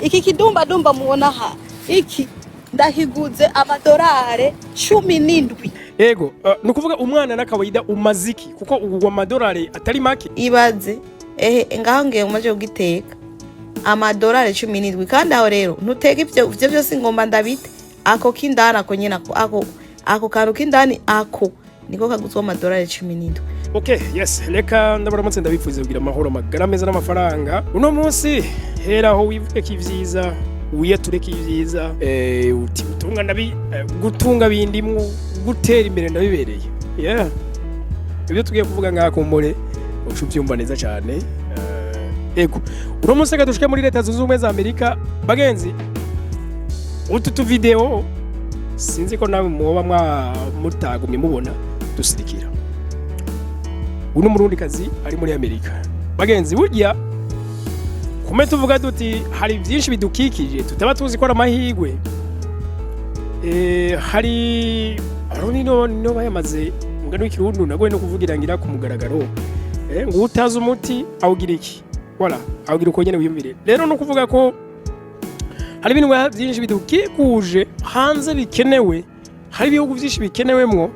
Iki kidumbadumba mubona aha, iki ndakiguze amadorari 17. Ego, ni ukuvuga umwana n'akawaida umaziki kuko ugugwa amadolari atari make. Ibaze, ehe ngaho ngiye umaze kugiteka amadolari 17. Kandi aho rero ntuteka ivyo vyose, ngomba ndabite ako k'indani, ako nyene, ako kantu k'indani, ako niko kaguzwa amadolari 17. Okay, yes, reka ndabaramutse, ndabipfuza kugira amahoro, amagara meza n'amafaranga. Uno munsi hera aho wivuge ko ivyiza wiyatureke ivyiza, uti gutunga ndabi, gutunga bindimwo, gutera imbere ndabibereye. Yeah. Ibyo tugiye kuvuga ngaha kumbure uca uvyumva neza cyane. Ego. Uno munsi reka dushike muri Leta Zunze Ubumwe za Amerika, bagenzi. Utu tu video sinzi ko nawe mwoba mwa mutagumye mubona dusirikira. Uno murundi kazi ari muri Amerika, bagenzi. Burya kume tuvuga duti hari byinshi bidukikije tutaba tuzi ko ari amahirwe. Hari abarundi no bayamaze umugani w'ikirundi nagoye no kuvugira ngira ku mugaragaro, ngo utazi umuti awugira iki, wala awugira uko nyene wiyumvire. Rero no kuvuga ko hari ibintu byinshi bidukikuje hanze bikenewe, hari ibihugu byinshi bikenewemwo,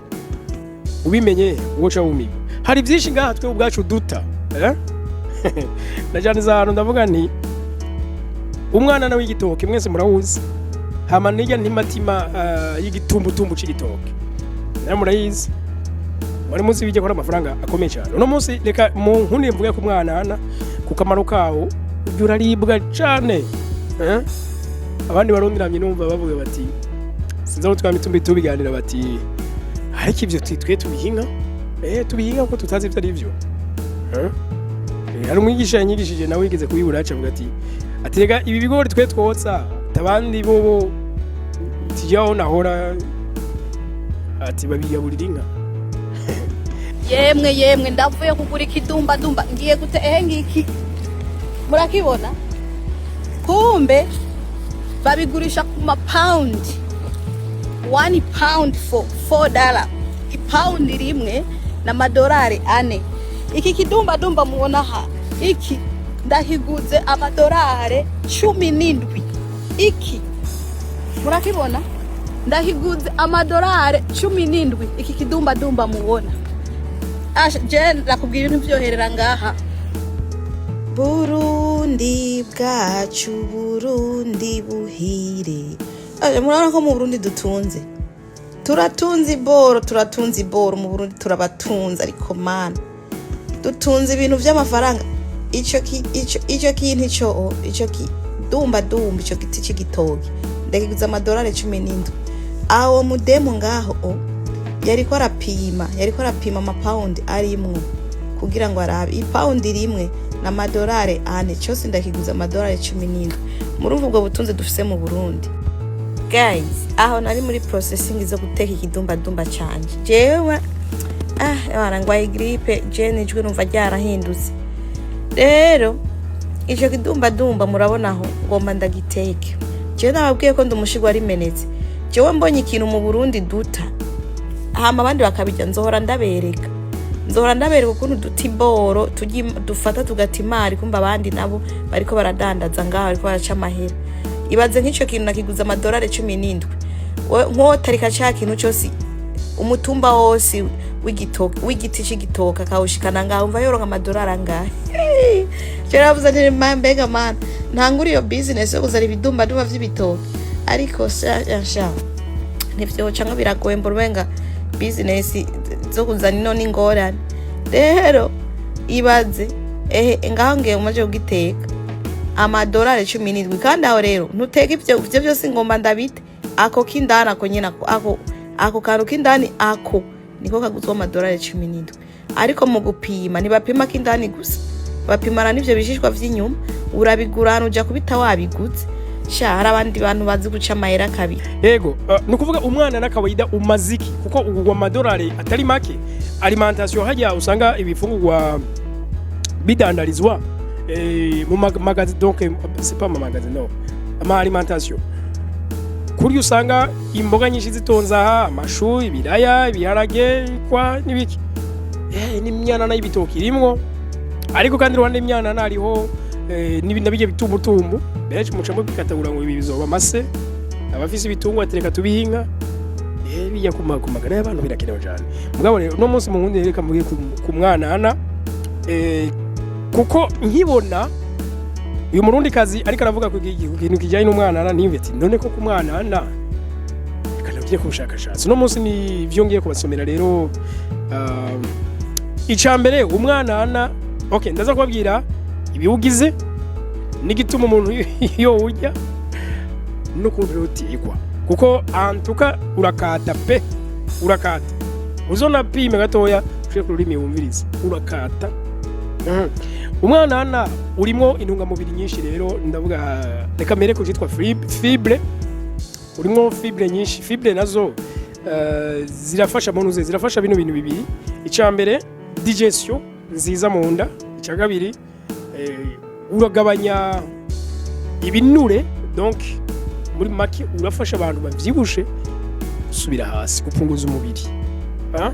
ubimenye woca wumiwe. Hari byinshi ngaha twe ubwacu duta, eh? Najaniza ahantu ndavuga nti umwana nawe w'igitoke mwese murawuzi, hama nirya ntimatima y'igitumbutumbu c'igitoke nayo murayizi, muri munsi bijya kora amafaranga akomeye cyane. Uno munsi reka mu nkundi mvuge ku mwanana, ku kamaro kawo. Ujya uraribwa cane, eh? Abandi barundi numva bavuga bati, sinzi aho twami tumbi tubiganira, bati ariko ivyo twe tubihinga, tubihinga kuko tutazi ivyo ari vyo, eh? Hari umwigisha yanyigishije nawe yigeze kubibura, aca avuga ati rega ibi bigori twe twotsa, abandi bobo tijaho nahora, ati babigaburira inka. Yemwe yemwe, ndavuye kugura ikidumbadumba, ngiye gute, ehe ngiki murakibona. Kumbe babigurisha ku mapawundi, 1 pound for $4, ipawundi rimwe n'amadolari 4. Iki kidumbadumba mubona aha, iki ndakiguze amadolari 17. Iki murakibona, ndakiguze amadolari 17. Iki kidumbadumba mubona. Asha, je ndakubwira ibintu vyoherera ngaha. Burundi bwacu, Burundi buhire. Murabona ko mu Burundi dutunze, turatunze iboro, turatunze iboro mu Burundi, turabatunze. Ariko mana, dutunze ibintu vy'amafaranga. Ico kintu, ico kidumba dumba, ico giti c'igitoki ndakiguze amadolari 17. Awo mudemu ngaho o yariko arapima amapawundi arimwo kugira ngo arabe ipawundi rimwe n'amadolari 4. Cyose ndakiguze amadolari 17. Murumva ubwo butunzi dufise mu Burundi, guys. Aho nari muri processing zo guteka ikidumbadumba canje, jewe ngwaye grippe, je nijwi numva ryarahindutse. Rero ico kidumbadumba murabona aho ngomba ndagiteke. Jewe nababwiye ko ndi umushigwa rimenetse. Jewe mbonye ikintu mu Burundi duta hama abandi bakabirya, nzohora ndabereka ukuntu duta iboro, dufata tugata imari, kumva abandi nabo bariko baradandaza ngaho, bariko baraca amahera. Ibaze nk'ico kintu nakiguze amadolari 17. Nkotarika ca kintu cose, umutumba wose w'igitoke, w'igiti c'igitoke, akawushikana ngaho, umva yoronka amadolari angahe? Je naravuze nti mbega mana, ntangura iyo business yo kuzana ibidumbadumba vy'ibitoke, ariko sha sha ntivyoca ngo biragoye, mbona umenga business zo kuzana ino n'ingorane. Rero ibaze, ehe ngaho ngiye umaze kugiteka amadolari 17. Kandi aho rero ntuteka ivyo vyose, ngomba ndabite ako k'indani, ako nyene, ako kantu k'indani, ako niko kaguzwa amadolari 17. Ariko mu gupima ntibapima k'indani gusa, bapimana n'ivyo bishishwa vy'inyuma. Urabigura ahantu uja kubita wabiguze. Sha, hari abandi bantu bazi guca amahera kabiri. Ego, ni ukuvuga umwana n'akawaida umaziki kuko ugugwa amadolari atari make. Alimentation hajya usanga ibifungurwa bidandarizwa, mu magasin, donc c'est pas ma magasin, no ama alimentation, kurya usanga imboga nyinshi zitonze aha, amashu, ibiraya, ibiharage kwa n'ibiki, n'imyanana y'ibitoki irimwo. Ariko kandi iruhande y'imyanana hariho n'ibindi bijye bitumbutumbu benshi mucamo bikatagura ngo ibi bizoba amase. Abafise ibitungwa atereka tubihe inka. Bijya ku magara y'abantu birakenewe cyane. Mugabo rero uno munsi mu nkundi reka mvuge ku mwanana, kuko nkibona uyu murundi kazi ariko aravuga ku kintu kijyanye n'umwanana, niyumve ati none ko ku mwanana reka nabwire ku bushakashatsi. Uno munsi ni ibyo ngiye kubasomera rero. Ica mbere, umwanana, okay, ndaza kubabwira ibiwugize n'igituma umuntu yowurya n'ukuntu rero utikwa, kuko antuka urakata pe, urakata. Uzona pime gatoya ushire ku rurimi wumvirize, urakata. Umwanana urimo intungamubiri nyinshi. Rero ndavuga, reka mbere ku cyitwa fibre. Urimo fibre nyinshi. Fibre nazo zirafasha mu ntuze, zirafasha bino bintu bibiri: icya mbere, digestion nziza mu nda; icya kabiri, uragabanya ibinure. Donc muri make urafasha abantu bavyibushe gusubira hasi, gupunguza umubiri. Ah?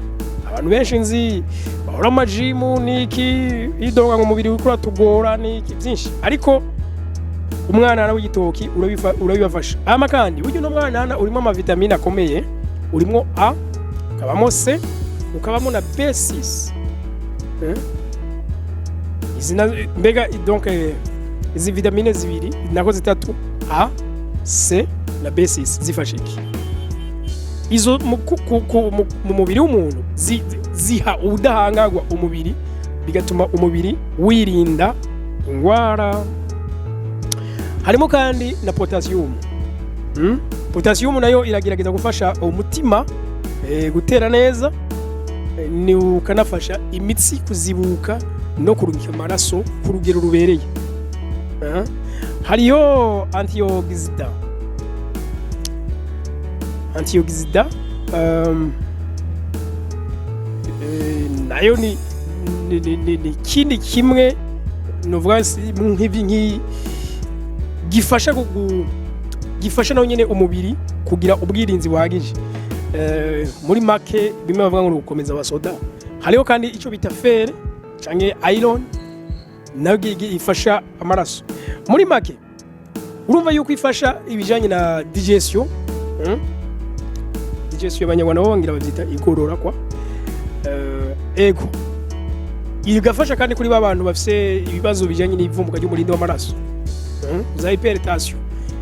Abantu benshi nzi bahora mu majimu niki, idonga ngo umubiri uriko uratugora niki byinshi, ariko umwanana w'igitoki urabibafasha. Hama kandi burya uno mwanana urimo amavitamine akomeye: urimo A, ukabamo C, ukabamo na B6. Eh? Izi mbega donc izi vitamine zibiri, nako zitatu, A, C na B6, zifasha iki? Izo mu mubiri w'umuntu ziha ubudahangarwa umubiri, bigatuma umubiri wirinda ingwara. Harimo kandi na potassium. Potassium nayo iragerageza gufasha umutima gutera neza, ni ukanafasha imitsi kuzibuka no kurungika amaraso ku rugero rubereye. Ah. Hariyo antioxidant. Antioxidant nayo ni ikindi kimwe novuga nk'ibi gifasha gifasha naho nyene umubiri kugira ubwirinzi buhagije. Muri make bimwe bavuga ngo ni ugukomeza abasoda. Hariho kandi icyo bita fer canke iron, nayo ifasha amaraso. Muri make urumva yuko ifasha ibijanye na digestion. Digestion abanyarwanda bo bangira bavyita igorora kwa. Ego, igafasha kandi kuri ba bantu bafise ibibazo bijanye n'ivumbuka ry'umurindi w'amaraso, za hypertension,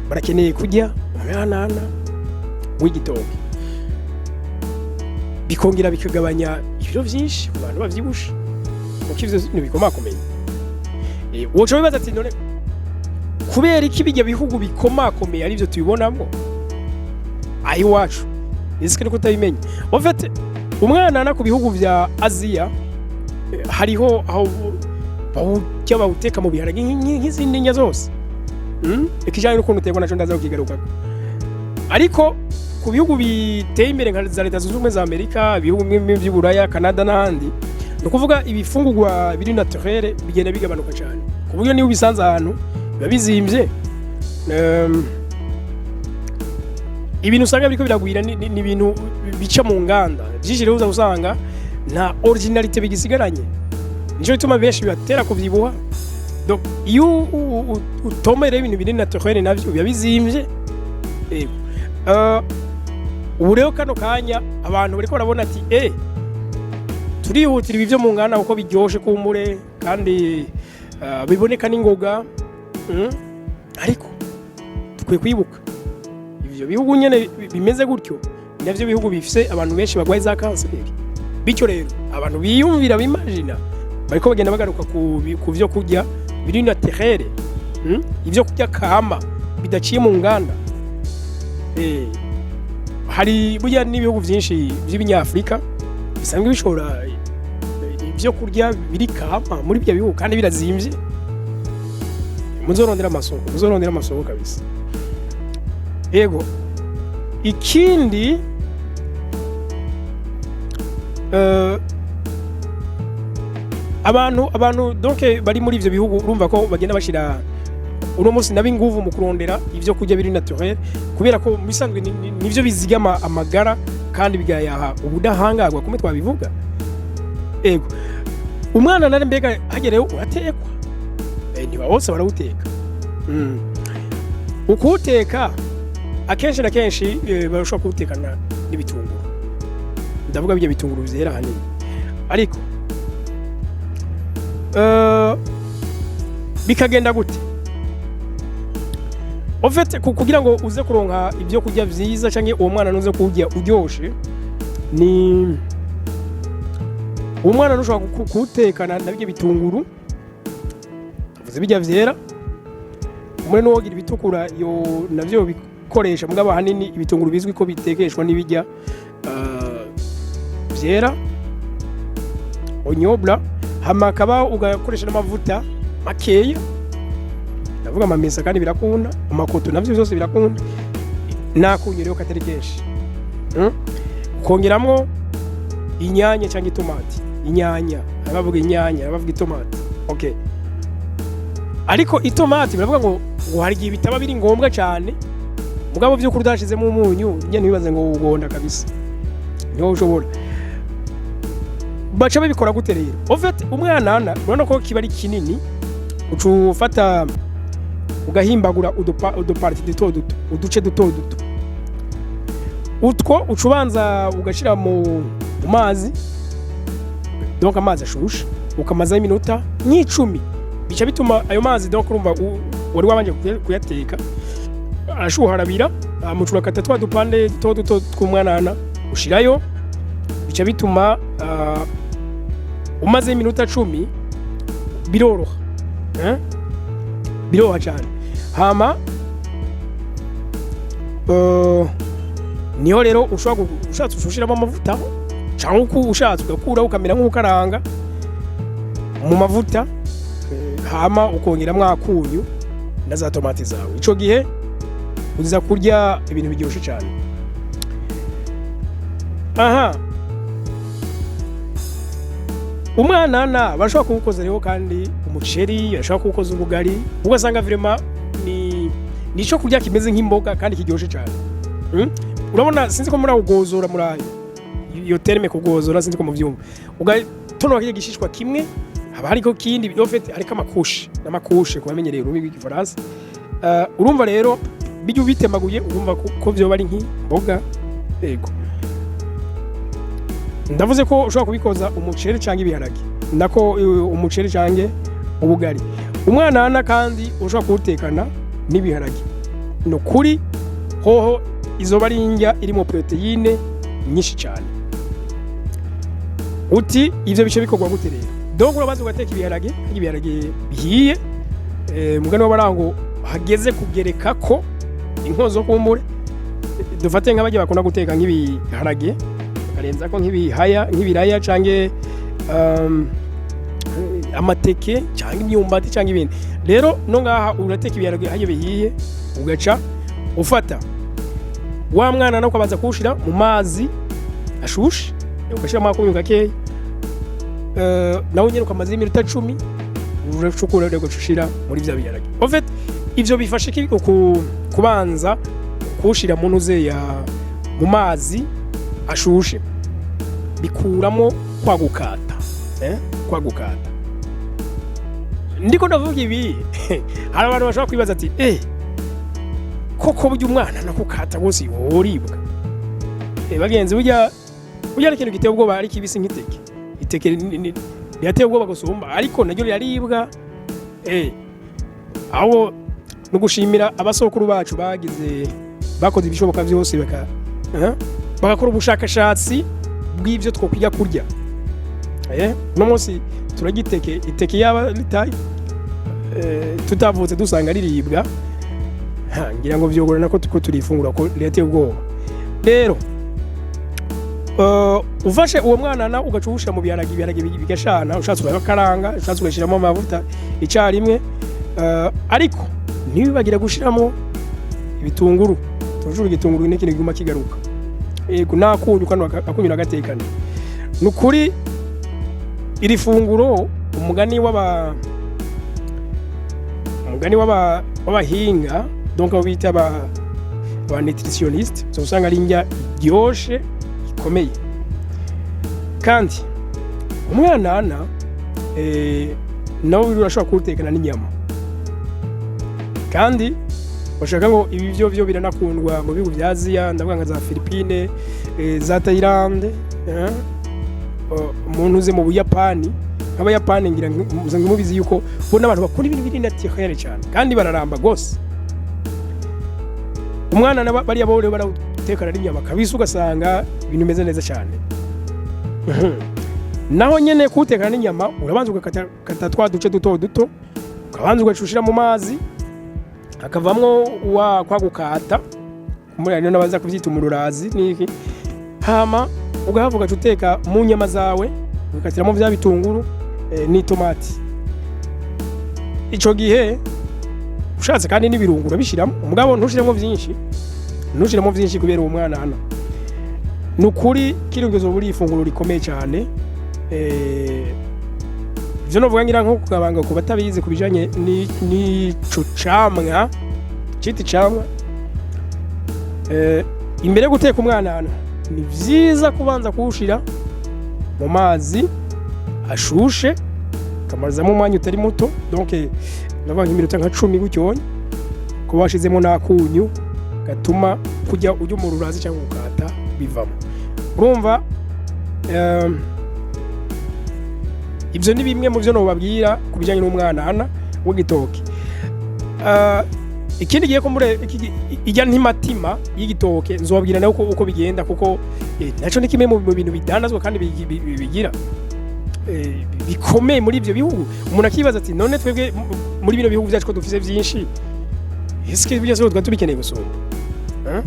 barakeneye kurya umwanana w'igitoki, bikongera bikagabanya ibiro vyinshi ku bantu bavyibushe, kuko ivyo ntibikomakomeye. Woca wibaza ati none kubera iki bijya bihugu bikomakomeye arivyo tubibonamwo, aho iwacu risque no kutabimenya? En fait, umwanana ku bihugu vya Aziya, hariho aho bawurya, bawuteka mu biharage nk'izindi ndya zose. Ikijanye n'ukuntu utekwa naco ndaza kukigarukako. Ariko ku bihugu biteye imbere nka za Leta Zunze Ubumwe za Amerika, ibihugu bimwe vy'Uburaya, Canada n'ahandi, ni ukuvuga ibifungurwa biri naturel bigenda bigabanuka cyane, ku buryo niba ubisanze ahantu biba bizimvye. Ibintu usanga biriko biragwira ni ibintu bica mu nganda vyinshi. Rero uza usanga nta originalité bigisigaranye, nico gituma benshi bibatera kuvyibuha. Donc iyo utomera ibintu biri naturel navyo biba bizimvye. Yego. Ubu rero kano kanya abantu bariko barabona ati turihutira ibi byo mu nganda kuko biryoshe kumbure kandi biboneka n'ingoga. Ariko dukwiye kwibuka ivyo bihugu nyene bimeze gutyo ni navyo bihugu bifise abantu benshi bagwaye za kanseri. Bityo rero abantu biyumvira, bimagina, bariko bagenda bagaruka ku vyo kurya biri naturel, Ivyo kurya kama bidaciye mu nganda. Hari burya n'ibihugu vyinshi vy'ibinyafrika bisanzwe bishora ibyo kurya biri kama muri ibyo bihugu kandi birazimvye. Muzorondera amasoko, muzorondera amasoko kabisa. Yego, ikindi, abantu donc bari muri ivyo bihugu, urumva ko bagenda bashira uno munsi nabo inguvu mu kurondera ivyo kurya biri naturel, kubera ko mu bisanzwe nivyo bizigama amagara kandi bigayaha ubudahangarwa kumwe twabivuga. Ego, umwanana mbega hagereyo uratekwa. Ntibawotsa, barawuteka. Ukuwuteka akenshi na kenshi barashobora kuwutekana n'ibitunguru, ndavuga bijya bitunguru vyera hanini, ariko bikagenda gute? En fait, kugira ngo uze kuronka ibyo kurya vyiza canke uwo mwana nuze kuwurya uryoshe, ni uwo mwana ntushobora kuwutekana na bijya bitunguru avuze bijya vyera. Umwe n'uwogira ibitukura yo navyo bikoresha, mugabo ahanini ibitunguru bizwi ko bitekeshwa n'ibijya vyera, onyobla. Hama akaba ugakoresha n'amavuta makeya, ndavuga amamesa kandi birakunda, amakoto navyo byose birakunda, nakunyu rero katari kenshi. Ukongeramwo inyanya cyangwa itomati. Inyanya, abavuga inyanya, abavuga itomati, okay. Ariko itomati baravuga ngo hari igihe bitaba biri ngombwa cyane, mugabo by'ukuri udashizemo umunyu njye ntibibaze ngo ugonda kabisa, niho ushobora. Baca babikora gute rero? En fait, umwanana urabona ko kiba ari kinini, uca ufata ugahimbagura uduparties duto duto, uduce duto duto. Utwo uca ubanza ugashira mu mazi, donc amazi ashushe, ukamazaho iminota nk'icumi. Bica bituma ayo mazi, donc urumva wari wabanje kuyateka arashuha, arabira, hama urakata twa dupande duto duto tw'umwanana ushirayo. Bica bituma umaze iminota 10 biroroha, eh? Biroroha cyane. Hama niho rero ushobora ushatse ushiramo amavuta, cyangwa uko ushatse ugakuraho ukamera nk'ukaranga mu mavuta, hama ukongeramo akunyu na za tomati zawe. Ico gihe uza kurya ibintu biryoshye cyane. Aha umwanana bashobora kuwukoza rero kandi umuceri, bashobora kuwukoza ubugari, ugasanga vraiment ni ico kurya kimeze nk'imboga kandi kiryoshye cyane. Urabona, sinzi ko murawugozora, murayo iyo terme kugozora, sinzi ko muvyumva. Ugatonora kirya gishishwa kimwe, haba hariko kindi, en fait hariko amacouches n'amacouches kubamenyereye ururimi rw'igifaransa. Urumva rero bijya ubitemaguye, urumva ko vyoba ari nk'imboga. Yego, ndavuze ko ushobora kubikoza umuceri cyangwa ibiharage, nako umuceri cyangwa ubugari. Umwanana kandi ushobora kuwutekana n'ibiharage. Ni ukuri hoho izoba ari indya irimo poroteyine nyinshi cyane. Uti ivyo bice bikorwa gute rero? Donc urabanza ugateka ibiharage, harya ibiharage bihiye, mugani w'abarango hageze kugereka ko inkozo kumbure. Dufate nk'abajya bakunda guteka nk'ibiharage bakarenza ko nk'ibihaya, nk'ibiraya canke amateke cyangwa imyumbati cyangwa ibindi. Rero no ngaha urateka ibiharage harya bihiye, ugaca ufata wa mwana no ukabanza kuwushira mu mazi ashushe, ugashyiramo akunyu gakeya, nawe nyine ukamaze iminota 10, uracukura rero ugaca muri vya biharage. En fait, ivyo bifasha iki? Kubanza kuwushira mu ntuze ya mu mazi ashushe bikuramo kwa gukata, kwa gukata. Ndiko ndavuga ibi, hari abantu bashobora kwibaza ati: "Koko burya umwana nakukata rwose woribwa?" Bagenzi, burya ari ikintu giteye ubwoba, ari kibisi nk'iteke. Iteke rirateye ubwoba gusumba, ariko naryo riraribwa. Aho no gushimira abasokuru bacu bagize, bakoze ibishoboka byose bagakora ubushakashatsi bw'ibyo twokwiga kurya. Uno munsi turagiteke iteke, yaba tutavutse dusanga riribwa, ha, ngira ngo vyogorana ko tuko turifungura, ko rirateye ubwoba. Rero ufashe uwo mwana na ugaca uwushira mu biharage, ibiharage bigashana, ushatse urabakaranga, ushatse ugashiramo amavuta icarimwe, ariko ntibibagire gushiramo ibitunguru. Toujours igitunguru ni ikintu kiguma kigaruka. Yego, nakunyu kano akunyu nagatekane. Nukuri iri funguro, umugani w'aba w'abahinga, donc abo bita aba nutritionniste, usanga ari indya iryoshe ikomeye. Kandi umwanana nawe urashobora kuwutekana n'inyama. Kandi bashaka ngo ibi byo biranakundwa mu bihugu bya Aziya, ndavuga nka za Philippine, za Thailand, umuntu uze mu Buyapani, nk'Abayapani ngira musanzwe mubizi yuko bo n'abantu bakunda ibintu biri naturel cyane kandi bararamba gose. Umwana na bariya bo rero barawutekana n'inyama kabisa, ugasanga ibintu bimeze neza cyane. Naho nyene kuwutekana n'inyama, urabanza ugakata kata twa duce duto duto, ukabanza ugacushira mu mazi, hakavamwo wa kwa gukata muri rero nabaza kuvyita umururazi niki, hama ugahava ugaca uteka mu nyama zawe, ugakatiramo vya bitunguru n'itomati. Ico gihe ushatse kandi n'ibirungo urabishiramo, umugabo ntushiremo vyinshi, ntushiremo vyinshi kubera uwo mwana hano. Ni ukuri kirungizo buri ifunguro rikomeye cyane. Ivyo novuga ngira nko kugabanga ku batabizi ku bijanye n'ico camwa cita icamwa. Imbere yo guteka umwana hano, ni vyiza kubanza kuwushira mu mazi ashushe, ukamazamo umwanya utari muto, donc ndavuga nk'iminota nka 10 gutyo, kuba washizemo n'akunyu gatuma kujya ujya mu rurazi cyangwa gukata bivamo. Urumva, ibyo ni bimwe mu byo nobabwira ku bijyanye n'umwana hana w'igitoki. Ikindi gihe ko muri ijya ntimatima y'igitoke nzobabwira nawe uko bigenda, kuko naco ni kimwe mu bintu bidandazwa kandi bigira bikomeye muri ibyo bihugu. Umuntu akibaza ati: "None twebwe muri bino bihugu byacu ko dufise byinshi, ese byose twaba tubikeneye gusumba?" Eh?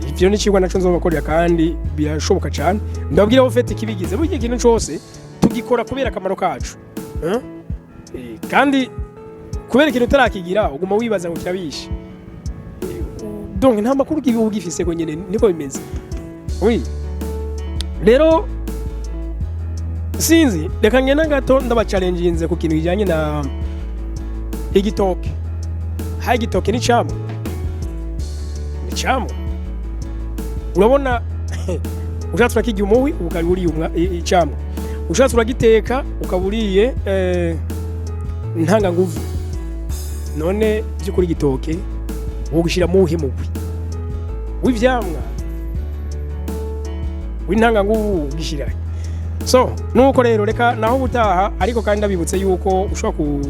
Ivyo ni cigwa naco nzobakorera kandi birashoboka cyane. Ndababwira aho fete kibigize, burya ikintu cose tugikora kubera akamaro kacu. Eh? Kandi kubera ikintu utarakigira uguma wibaza ngo kirabishe. Donc nta makuru uba ugifise ko nyene niko bimeze. Oui, rero sinzi, reka ngenda gato ndabachallenginze ku kintu kijanye na igitoke. Hayi, igitoke ni camwa, ni camwa. Urabona, ushatse urakirya umuhwi ukaba uriye icamwa, ushatse uragiteka ukaba uriye ntanganguvu. None by'ukuri igitoke wogishyira mu wuhe mugwi w'ivyamwa w'intanganguvu ugishyira? So nuko rero reka naho ubutaha, ariko kandi ndabibutse yuko ushobora ku